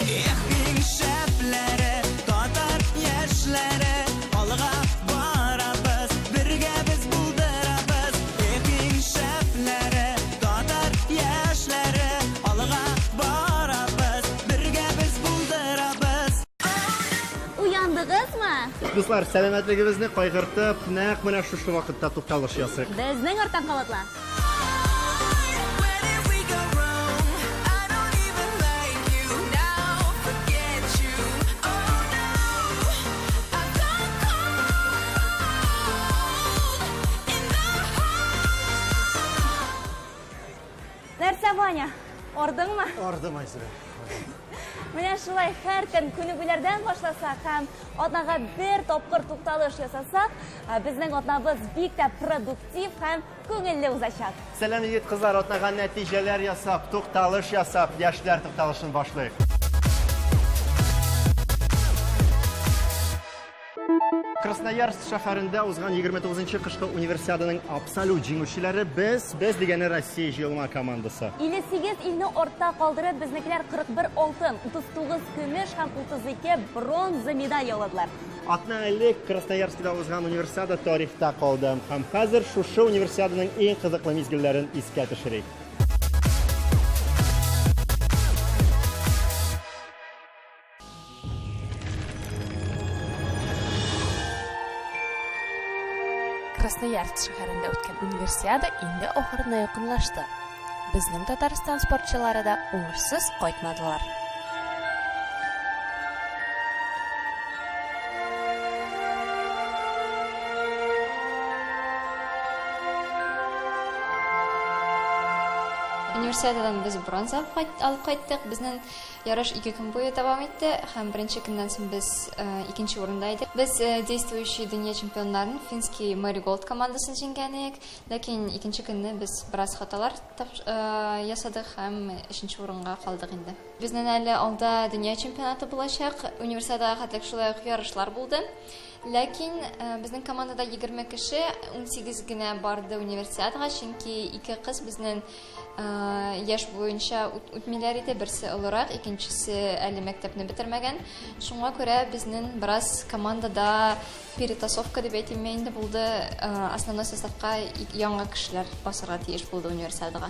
Эх, иң шәпләре, татар яшьләре, алга барабыз, бергә без булдырабыз. Эх, иң шәпләре, татар яшьләре, алга барабыз, бергә без булдырабыз. Уяндыгызмы? Дуслар, сәламәтлегебезне кайгыртып, нәкъ менә шушы вакытта тукталыш ясыйк. Безнең арттан кабатла. Нәрсә, Ваня, ардыңмы? Ардым, Айзилә. Менә шулай һәр көн күнегүләрдән башласак һәм атнага бер тапкыр тукталыш ясасак, безнең атнабыз бик тә продуктив һәм күңелле узачак. Сәлам, егет-кызлар, атнага нәтиҗәләр ясап, тукталыш ясап, яшьләр тукталышын башлыйк. Красноярск шәһәрендә узган 29 кышкы универсиаданың абсолют җиңүчеләре без, без дигәне Россия җыелма командасы. 58 илне артта калдырып, безнекеләр 41 алтын, 39 көмеш һәм 32 бронза медаль яуладылар. Атна элек Красноярскида узган универсиада тарихта калды. Һәм хәзер шушы универсиаданың иң кызыклы мизгелләрен искә төшерик. Красноярск шәһәрендә үткән Универсиада инде ахырына якынлашты. Безнең Татарстан спортчылары да уңышсыз кайтмадылар. Универсиададан без бронза алып кайттык. Безнең Ярыш ике көн буе дәвам итте һәм беренче көннән соң без икенче урында идек. Без действующий дөнья чемпионнарын финский Marigold командасын җиңгән идек, ләкин икенче көнне без бераз хаталар ясадык һәм өченче урынга калдык инде. Безнең әле алда дөнья чемпионаты булачак. Универсиадага хәтлек шулай ук ярышлар булды. Ләкин безнең командада 20 кеше, 18 генә барды универсиадага, чөнки ике кыз безнең Яшь буенча үтмиләр иде, берсе олырак, икенчесе әле мәктәпне бетермәгән. Шуңа күрә безнең бераз командада перетасовка дип әйтимме инде булды. Основной составка яңа кешеләр басарга тиеш булды универсиадага.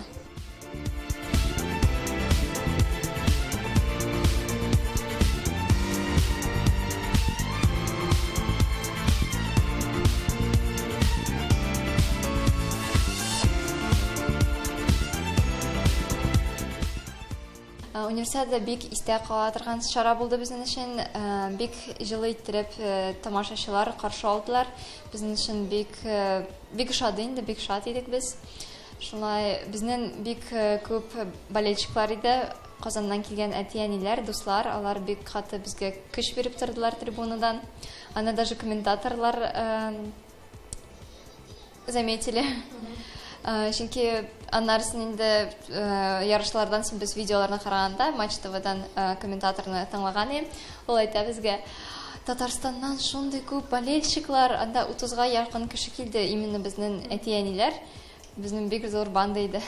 Универсиада бик истә кала торган чара булды безнең өчен. Бик җылы иттереп тамашачылар каршы алдылар. Безнең өчен бик бик ошады инде, бик шат идек без. Шулай безнең бик күп болельщиклар иде. Казаннан килгән әти-әниләр, дуслар, алар бик каты безгә көч биреп тордылар трибунадан. Аны даже комментаторлар заметили. Чөнки аннарысын инде ярышлардан соң без видеоларны караганда Матч ТВдан комментаторны тыңлаган идем. Ул әйтә безгә, Татарстаннан шундый күп болельщиклар, анда 30-га якын кеше килде, именно безнең әти-әниләр. Безнең бик зур банда иде.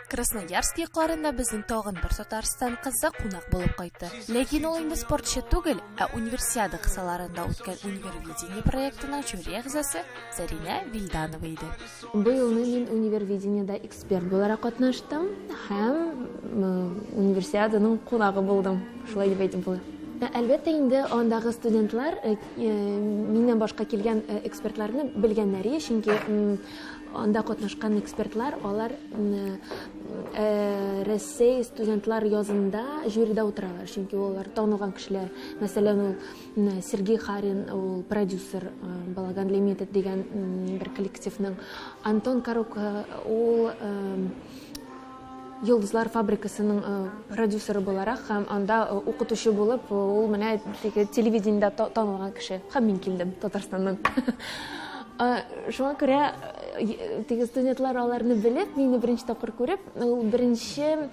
Красноярск якларында безнең тагын бер Татарстан кызы кунак булып кайтты. Ләкин ул инде спортчы түгел, ә Универсиада кысаларында үткән Универвидение проектының жюри әгъзасы Зәринә Вилданова иде. Бу елны мин Универвидениедә эксперт буларак катнаштым һәм Универсиаданың кунагы булдым, шулай дип әйтеп була. Әлбәттә инде, андагы студентлар миннән башка килгән экспертларны белгәннәр иде, чөнки Анда катнашкан экспертлар, алар Рәсәй студентлар язында жюрида утыралар, чөнки алар танылган кешеләр. Мәсәлән, ул Сергей Харин, ул продюсер Балаган Limited дигән бер коллективның. Антон Карук, ул Йолдызлар фабрикасының продюсеры буларак һәм анда укытучы булып, ул менә теге телевидениедә танылган кеше. Һәм мин килдем Татарстаннан. Шуңа күрә теге студентлар аларны белеп, мине беренче тапкыр күреп, ул беренче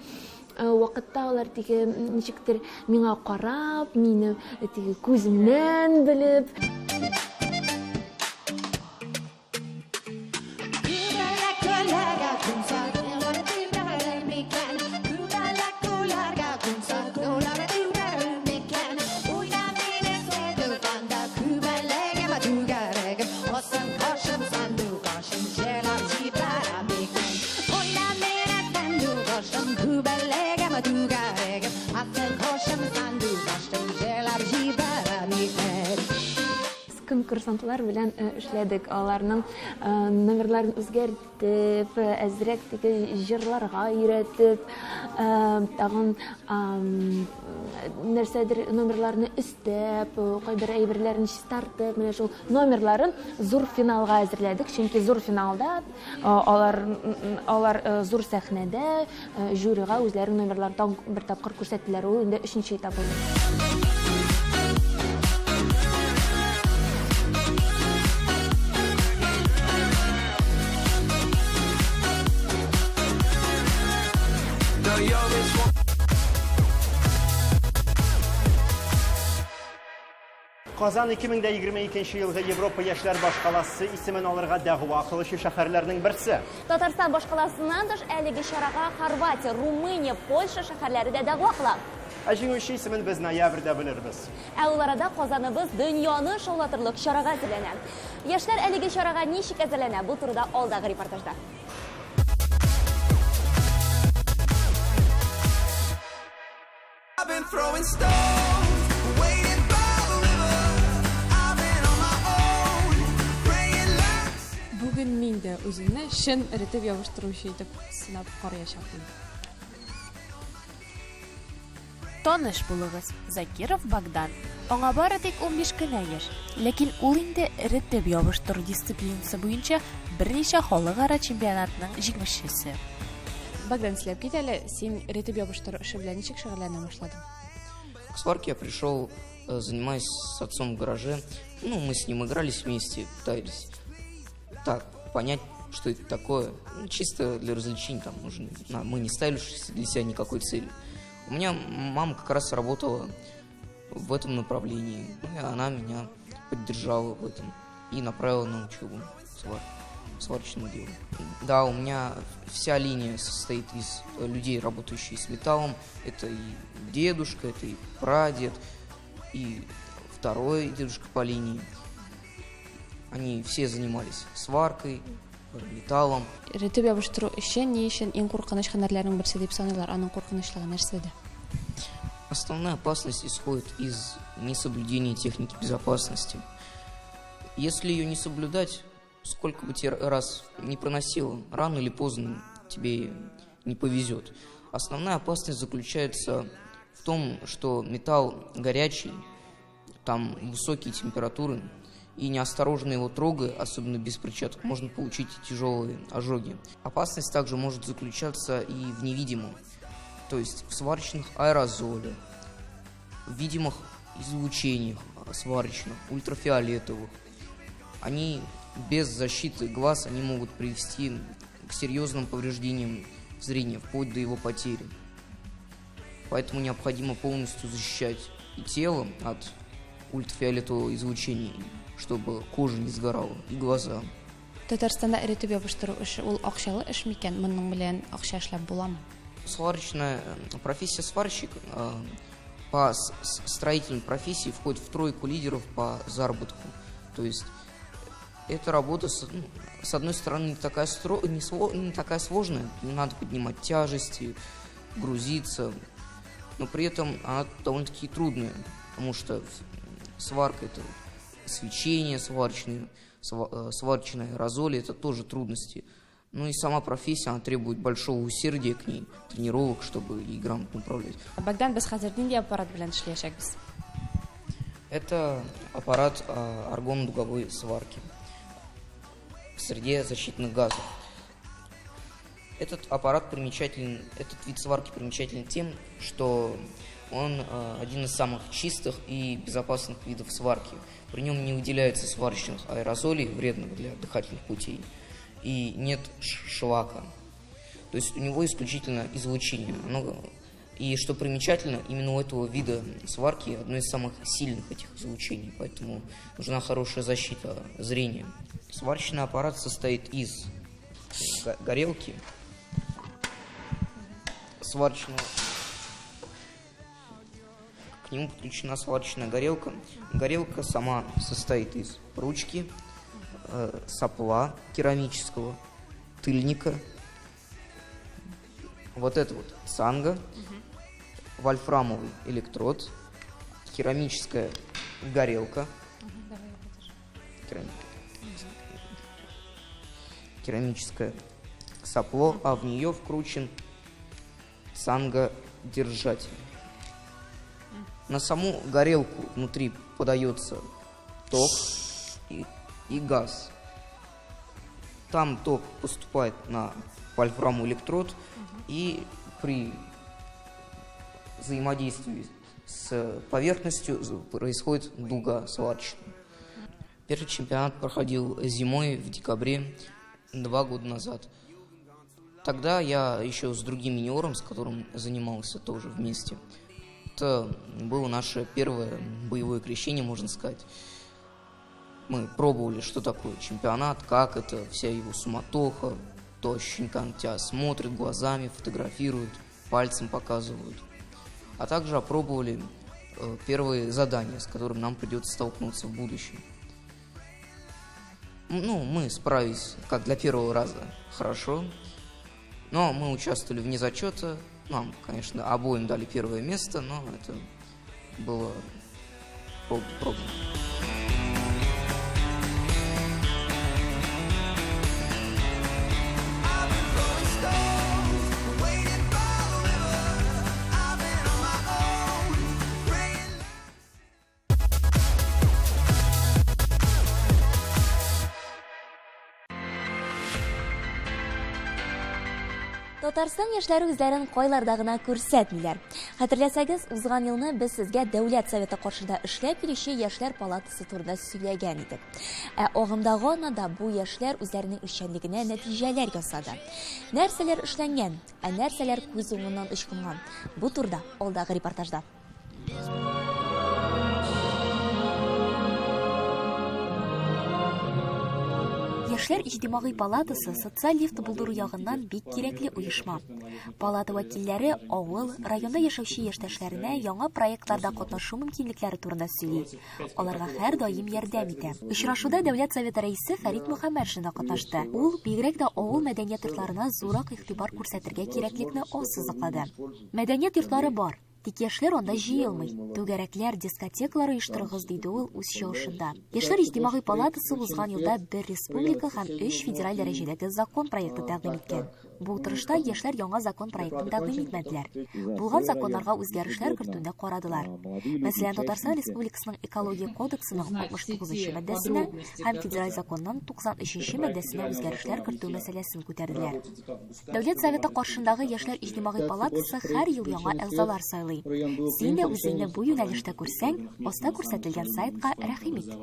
вакытта алар теге ничектер миңа карап, мине теге күземнән белеп. конкурсантлар белән эшләдек. Аларның номерларын үзгәртеп, әзрәк теге җырларга өйрәтеп, тагын нәрсәдер номерларны өстәп, кайбер әйберләрен чистартып, менә шул номерларын зур финалга әзерләдек, чөнки зур финалда алар алар зур сәхнәдә жюрига үзләренең номерларын тагын бер тапкыр күрсәттеләр. Ул инде өченче этап булды. Казан 2022 елгы Европа яшьләр башкаласы исемен алырга дәгъва кылучы шәһәрләрнең берсе. Татарстан башкаласыннан тыш әлеге чарага Хорватия, Румыния, Польша шәһәрләре дә дәгъва кыла. Ә җиңүче исемен без ноябрьдә белербез. Ә ул арада Казаныбыз дөньяны шаулатырлык чарага әзерләнә. Яшьләр әлеге чарага ничек әзерләнә? Бу турыда алдагы репортажда. Бүген мин дә үземне чын эретеп ябыштыручы итеп сынап караячакмын. Таныш булыгыз, Закиров Богдан. Аңа бары тик 15 кенә яшь, ләкин ул инде эретеп ябыштыру дисциплинасы буенча берничә халыкара чемпионатның җиңүчесе. Богдан, сөйләп кит әле, син эретеп ябыштыру эше белән ничек шөгыльләнә башладың? К сварке я пришел, занимаясь с отцом в гараже. Ну, мы с ним игрались вместе, пытались так понять, что это такое. Ну, чисто для развлечений, там, уже, мы не ставили для себя никакой цели. У меня мама как раз работала в этом направлении, ну, и она меня поддержала в этом и направила на учебу сварочному делу. Да, у меня вся линия состоит из людей, работающих с металлом. Это и дедушка, это и прадед, и второй дедушка по линии. Они все занимались сваркой, металлом. Эретеп ябыштыру эше ни өчен иң куркыныч һөнәрләрнең берсе дип саныйлар? Аның куркынычлыгы нәрсәдә? Основная опасность исходит из несоблюдения техники безопасности. Если ее не соблюдать, сколько бы тебе раз не проносило, рано или поздно тебе не повезет. Основная опасность заключается в том, что металл горячий, там высокие температуры, и неосторожно его трогая, особенно без перчаток, можно получить тяжелые ожоги. Опасность также может заключаться и в невидимом, то есть в сварочных аэрозолях, в видимых излучениях сварочных, ультрафиолетовых. Они без защиты глаз они могут привести к серьезным повреждениям зрения, вплоть до его потери. Поэтому необходимо полностью защищать и тело от ультрафиолетового излучения, чтобы кожа не сгорала, и глаза. Татарстанда эретеп ябыштыру эше ул акчалы эш микән? Моның белән акча эшләп буламы? Сварочная профессия сварщик по строительной профессии входит в тройку лидеров по заработку. То есть эта работа, с одной стороны, не такая сложная, не надо поднимать тяжести, грузиться, но при этом она довольно-таки трудная, потому что сварка — это свечение сварочное, сварочные аэрозоли — это тоже трудности. Ну и сама профессия, она требует большого усердия к ней, тренировок, чтобы и грамотно управлять. Богдан, без хәзер нинди аппарат белән эшләячәкбез? Это аппарат аргонно-дуговой сварки в среде защитных газов. Этот аппарат примечателен, этот вид сварки примечателен тем, что он один из самых чистых и безопасных видов сварки. При нем не выделяется сварочных аэрозолей, вредных для дыхательных путей, и нет шлака. То есть у него исключительно излучение. И что примечательно, именно у этого вида сварки одно из самых сильных этих излучений, поэтому нужна хорошая защита зрения. Сварочный аппарат состоит из горелки, сварочного... К нему подключена сварочная горелка. Горелка сама состоит из ручки, сопла керамического, тыльника, вот это вот цанга, вольфрамовый электрод, керамическая горелка. Керамическое сопло, а в нее вкручен цангодержатель. На саму горелку внутри подается ток и газ. Там ток поступает на вольфраму электрод, и при взаимодействии с поверхностью происходит дуга сварочная. Первый чемпионат проходил зимой в декабре 2 года назад. Тогда я еще с другим юниором, с которым занимался тоже вместе. Это было наше первое боевое крещение, можно сказать. Мы пробовали, что такое чемпионат, как это, вся его суматоха, то ощущение, когда тебя смотрят глазами, фотографируют, пальцем показывают. А также опробовали первые задания, с которыми нам придется столкнуться в будущем. Мы справились, как для первого раза, хорошо. Но мы участвовали вне зачета. Нам, конечно, обоим дали первое место, но это было пробно. Татарстан яшьләре үзләрен кайларда гына күрсәтмиләр. Хәтерләсәгез, узган елны без сезгә Дәүләт Советы каршында эшләп килүче яшьләр палатасы турында сөйләгән идек. Ә агымдагы атнада бу яшьләр үзләренең эшчәнлегенә нәтиҗәләр ясады. Нәрсәләр эшләнгән, ә нәрсәләр күз уңыннан ычкынган? Бу турыда алдагы репортажда. Яшьләр иҗтимагый палатасы социаль лифт булдыру ягыннан бик кирәкле оешма. Палата вәкилләре авыл, районда яшәүче яшьтәшләренә яңа проектларда катнашу мөмкинлекләре турында сөйли. Аларга һәр даим ярдәм итә. Очрашуда Дәүләт Советы рәисе Фәрит Мөхәммәтшин да катнашты. Ул бигрәк тә авыл мәдәният йортларына зуррак игътибар күрсәтергә кирәклекне ассызыклады. Мәдәният йортлары бар. Тик яшьләр анда җыелмый. Түгәрәкләр, дискотекалар оештырыгыз, диде ул үз чыгышында. Яшьләр иҗтимагый палатасы узган елда бер республика һәм 3 федераль дәрәҗәдәге закон проекты тәкъдим иткән. Бу утырышта яшьләр яңа закон проектын тәкъдим итмәделәр. Булган законнарга үзгәрешләр кертүне карадылар. Мәсәлән, Татарстан Республикасының экология кодексының 69 маддәсенә һәм федераль законның 93 маддәсенә үзгәрешләр кертү мәсьәләсен күтәрделәр. Дәүләт Советы каршындагы Яшьләр иҗтимагый палатасы һәр ел яңа әгъзалар сайлый. Син дә үзеңне бу юнәлештә күрсәң, аста күрсәтелгән сайтка рәхим ит.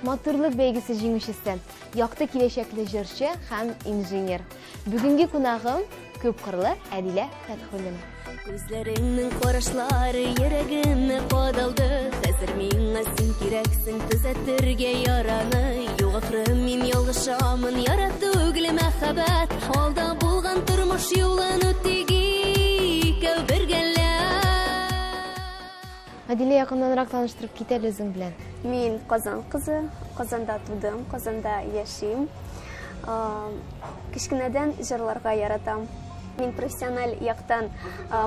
Матурлык бәйгесе җиңүчесе, якты киләчәкле җырчы һәм инженер. Бүгенге кунагым күп кырлы Әдилә Фәтхуллина. Күзләреңнең карашлары йөрәгемә кадалды. Хәзер миңа син кирәксең, төзәтергә яраны. Юк ахры, мин ялгышамын, ярату түгел мәхәббәт. Алда булган тормыш юлын үтик икәү бергәләп. Әдилә, якыннанрак таныштырып кит әле үзең белән. Мин Казан кызы, Казанда тудым, Казанда яшим. Кечкенәдән җырларга яратам. Мин профессиональ яктан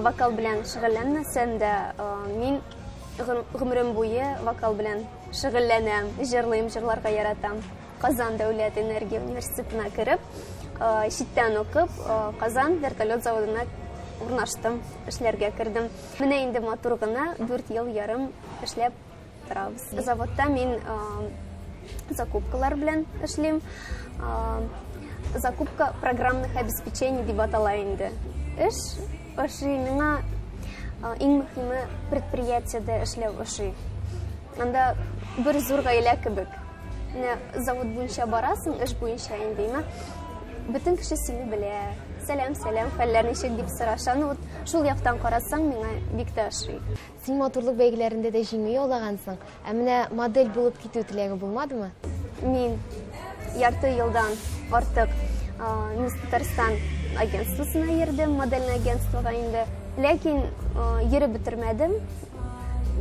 вокал белән шөгыльләнмәсәм дә, мин гомерем буе вокал белән шөгыльләнәм, җырлыйм, җырларга яратам. Казан дәүләт энергия университетына кереп, читтән укып, Казан вертолет заводына урнаштым, эшләргә кердем. Менә инде матур гына дүрт ел ярым эшләп торабыз. Заводта мин закупкалар белән эшлим. Закупка программных обеспечений дип атала инде. Эш ошый миңа, иң мөһиме предприятиедә эшләү ошый. Анда бер зур гаилә кебек. Менә завод буенча барасың, эш буенча инде, әйме? Бөтен кеше сине белә. Сәлам, сәлам, хәлләр ничек дип сораша. Шул яктан карасаң, миңа бик тә ошый. Син матурлык бәйгеләрендә дә җиңү яулагансың. Ә менә модель булып китү теләге булмадымы? Мин ярты елдан артык Мисс Татарстан агентствосына йөрдем, модельный агентствога инде. Ләкин йөреп бетермәдем.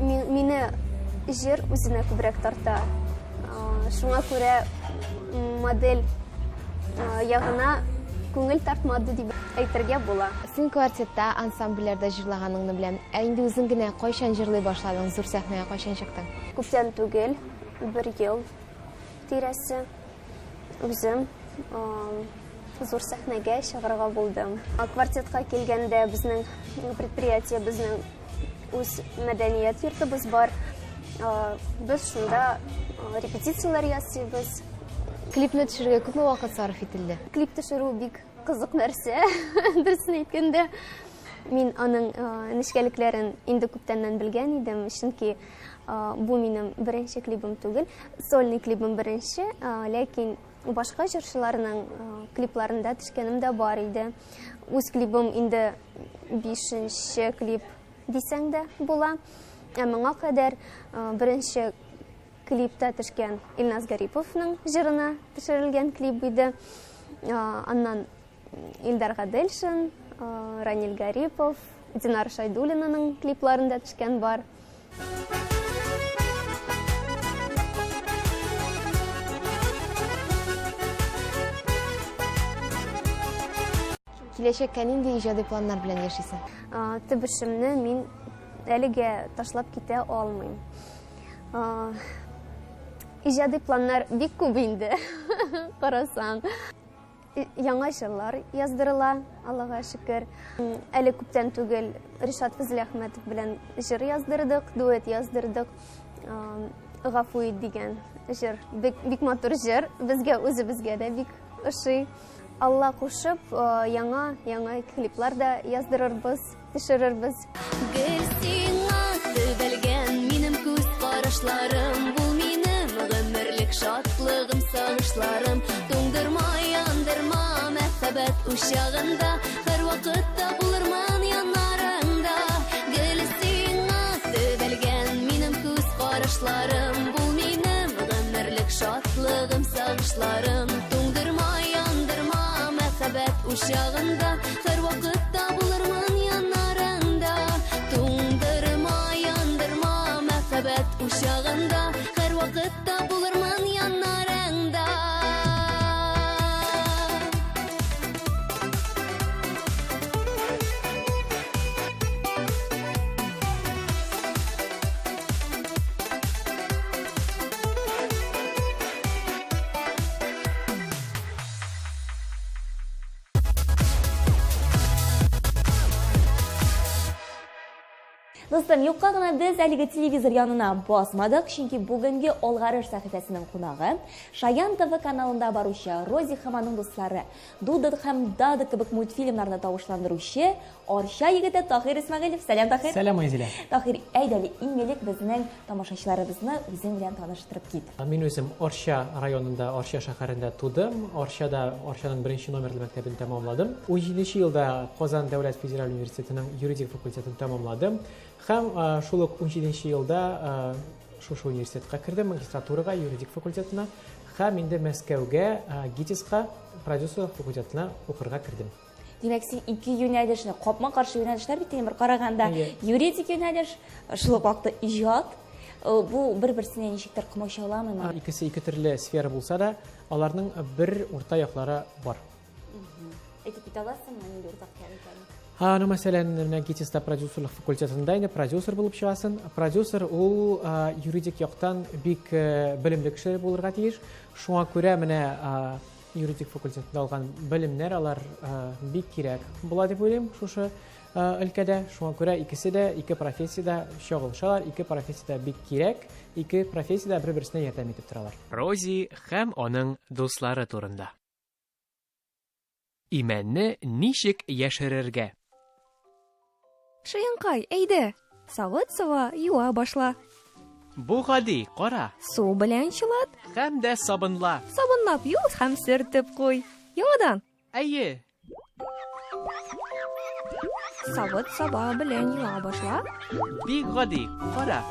Мине җыр үзенә күбрәк тарта. Шуңа күрә модель ягына Күңел тартмады дип әйтергә була. Син квартетта, ансамбльләрдә җырлаганыңны беләм. Ә инде үзең генә кайчан җырлый башладың, зур сәхнәгә кайчан чыктың? Күптән түгел, бер ел тирәсе үзем зур сәхнәгә чыгарга булдым. Квартетка килгәндә безнең предприятие, безнең үз мәдәният йортыбыз бар. Без шунда репетицияләр ясыйбыз. Клипны төшерергә күпме вакыт сарыф ителде? Клип төшерү бик кызык нәрсә, дөресен әйткәндә. Мин аның нечкәлекләрен инде күптәннән белгән идем, чөнки бу минем беренче клибым түгел. Сольный клибым беренче, ләкин башка җырчыларның клипларында төшкәнем дә бар иде. Үз клибым инде бишенче клип дисәң дә була. Ә моңа кадәр беренче клипта төшкән Илназ Гариповның җырына төшерелгән клип иде. Аннан Илдар Гаделшин, Раниль Гарипов, Динара Шайдуллинаның клипларында төшкән бар. Киләчәккә нинди иҗади планнар белән яшисең? Төп эшемне мин әлегә ташлап китә алмыйм. Иҗади планнар бик күп инде, карасаң. Яңа җырлар яздырыла, Аллага шөкер. Әле күптән түгел Ришат Фазлиәхмәтов белән җыр яздырдык, дуэт яздырдык. Гафу ит дигән җыр. Бик, бик матур җыр. Безгә үзебезгә дә бик ошый. Алла кушып, яңа, яңа клиплар да яздырырбыз, төшерербез. Гел сиңа төбәлгән минем күз карашларым, бул минем гомерлек шатлыгым, сагышларым. Туңдырма, яндырма мәхәббәт учагында, һәрвакытта булырмын яннарыңда. Гел сиңа төбәлгән минем күз карашларым, бул минем гомерлек шатлыгым, сагышларым. Туңдырма, яндырма мәхәббәт учагында, һәрвакытта булырмын яннарыңда. Туңдырма, яндырма мәхәббәт учагында, һәрвакытта булырмын яннарыңда. Достар, юкка гына без әлеге телевизор янына басмадык, чөнки бүгенге Алгарыш сәхифәсенең кунагы Шаян ТВ каналында баручы Рози һәм аның дуслары, Дуда һәм Дада кебек мультфильмнарны тавышландыручы Арча егете Таһир Исмәгыйлев. Сәлам, Таһир. Сәлам, Айзилә. Таһир, әйдә әле иң элек безнең тамашачыларыбызны үзең белән таныштырып кит. Мин үзем Арча районында, Арча шәһәрендә тудым. Арчада, Арчаның беренче номерлы мәктәбен тәмамладым. Унҗиденче елда Казан дәүләт федераль университетының юридик факультетын тәмамладым. Һәм шул ук унҗиденче елда шушы университетка кердем, магистратурага, юридик факультетына. Һәм инде Мәскәүгә, ГИТИСка, продюсерлык факультетына укырга кердем. Димәк, син ике юнәлешне, капма-каршы юнәлешләр бит инде бер караганда. Юридик юнәлеш, шул ук вакытта иҗат. Бу бер-берсенә ничектер комачауламыймы? Икесе ике төрле сфера булса да, аларның бер урта яклары бар. Әйтеп китә аласыңмы, нинди уртак яр икәнен? Ну, мәсәлән, менә ГИТИСта продюсерлык факультетында инде продюсер булып чыгасың. Продюсер ул юридик яктан бик белемле кеше булырга тиеш. Шуңа күрә менә юридик факультетында алган белемнәр алар бик кирәк була дип уйлыйм шушы өлкәдә. Шуңа күрә икесе дә, ике профессия дә чагылышалар, ике профессия дә бик кирәк, ике профессия дә бер-берсенә ярдәм итеп торалар. Рози һәм аның дуслары турында. Имәнне ничек яшерергә? Шаянкай, әйдә, савыт-саба юа башла. Бу гади, кара. Су белән чылат. Һәм дә сабынла. Сабынлап ю һәм сөртеп куй. Яңадан. Әйе. Савыт-саба белән юа башла. Бик гади, кара.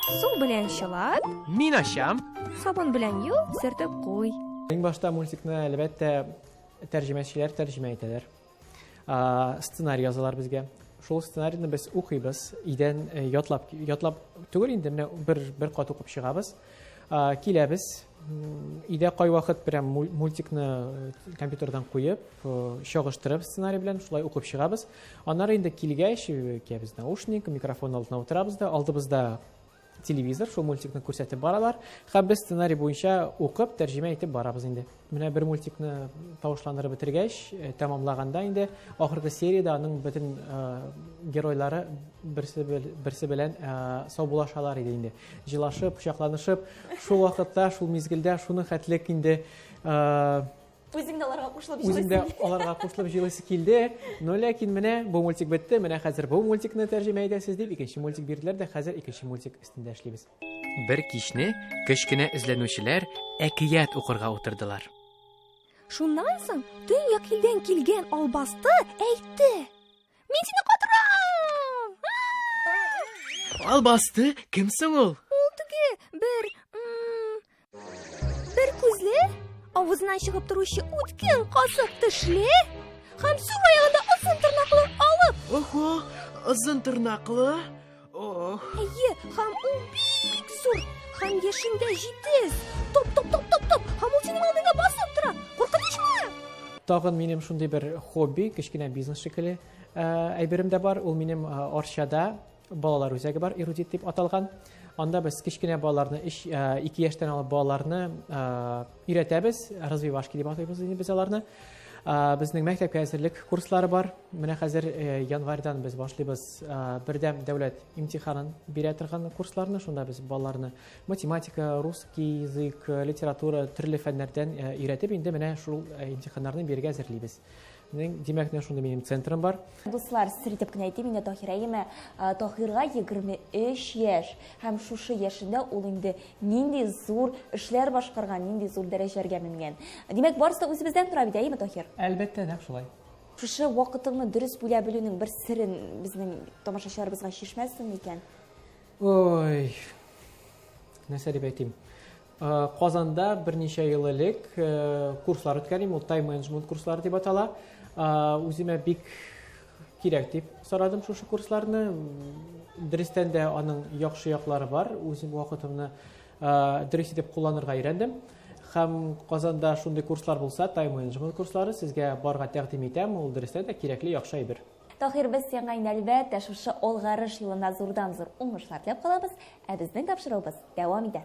Су белән чылат. Мин ачам. Сабын белән ю, сөртеп куй. Иң башта мультикны, әлбәттә, тәрҗемәчеләр тәрҗемә итәләр. Сценарий язалар безгә. Шул сценарийны без укыйбыз, өйдән ятлап, ятлап түгел инде, менә бер кат укып чыгабыз. Киләбез, Өйдә кайвакыт прям мультикны компьютердан куеп, чагыштырып сценарий белән шулай укып чыгабыз. Аннары инде килгәч, киябез наушник, микрофон алдына утырабыз да, алдыбызда телевизор, шул мультикны күрсәтеп баралар. Һәм без сценарий буенча укып, тәрҗемә итеп барабыз инде. Менә бер мультикны тавышландырып бетергәч, тәмамлаганда инде ахыргы сериядә аның бөтен геройлары берсе берсе белән саубуллашалар иде инде. Җылашып, кочакланышып, шул вакытта, шул мизгелдә шуның хәтлек инде Үзең дә аларга кушылып җылыйсы. Үзем дә аларга кушылып җылыйсы килде. Но ләкин менә бу мультик бетте, менә хәзер бу мультикны тәрҗемә итәсез дип икенче мультик бирделәр дә, хәзер икенче мультик өстендә эшлибез. Бер кичне кечкенә эзләнүчеләр әкият укырга утырдылар. Шуннан соң төньяк илдән килгән албасты әйтте. Мин сине катырам! Албасты? Кем соң ул? Ул теге бер бер күзле, авызыннан чыгып торучы үткен касык тешле һәм сул аягында озын тырнаклы алып. Охо, озын тырнаклы? Ох. Әйе, һәм ул бик зур, һәм яшендә җитез. Топ, топ, топ, топ, топ. Һәм ул синең алдыңда басып тора. Куркынычмы? Тагын минем шундый бер хобби, кечкенә бизнес шикелле әйберем дә бар. Ул минем Арчада балалар үзәге бар, Эрудит дип аталган. Анда без кечкенә балаларны, 3, 2 яшьтән алып балаларны өйрәтәбез, развивашки дип атыйбыз инде без аларны. Безнең мәктәпкә әзерлек курслары бар. Менә хәзер январьдан без башлыйбыз бердәм дәүләт имтиханын бирә торган курсларны. Шунда без балаларны математика, русский язык, литература, төрле фәннәрдән өйрәтеп, инде менә шул имтиханнарны бирергә әзерлибез. Димәк, менә шундый минем центрым бар. Дуслар, сер итеп кенә әйтим, инде Таһир әйеме, Таһирга 23 яшь һәм шушы яшендә ул инде нинди зур эшләр башкарган, нинди зур дәрәҗәләргә менгән. Димәк, барысы да үзебездән тора бит, әйеме, Таһир? Әлбәттә, нәкъ шулай. Шушы вакытыңны дөрес бүлә белүнең бер серен безнең тамашачыларыбызга чишмәссең микән? Ой, нәрсә дип әйтим? Казанда берничә ел элек курслар үткәрим, ул тайм-менеджмент курслары дип атала. Үземә бик кирәк дип сорадым шушы курсларны. Дөрестән дә аның яхшы яклары бар. Үзем вакытымны дөрес итеп кулланырга өйрәндем. Һәм Казанда шундый курслар булса, тайм-менеджмент курслары сезгә барга тәкъдим итәм. Ул дөрестән дә кирәкле, яхшы әйбер. Таһир, без сиңа инде әлбәттә шушы алгарыш юлында зурдан-зур уңышлар теләп калабыз, ә безнең тапшыруыбыз дәвам итә.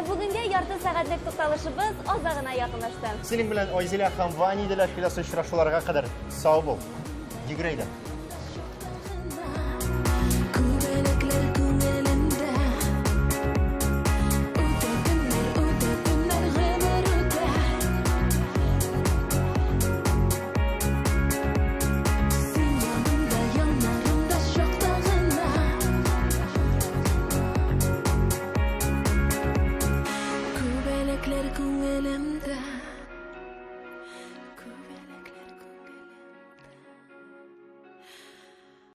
Ә бүгенгә ярты сәгатьлек тукталышыбыз азагына якынлашты. Синең белән Айзилә һәм Ваня иделәр. Киләсе очрашуларга кадәр сау бул. Йөгер әйдә.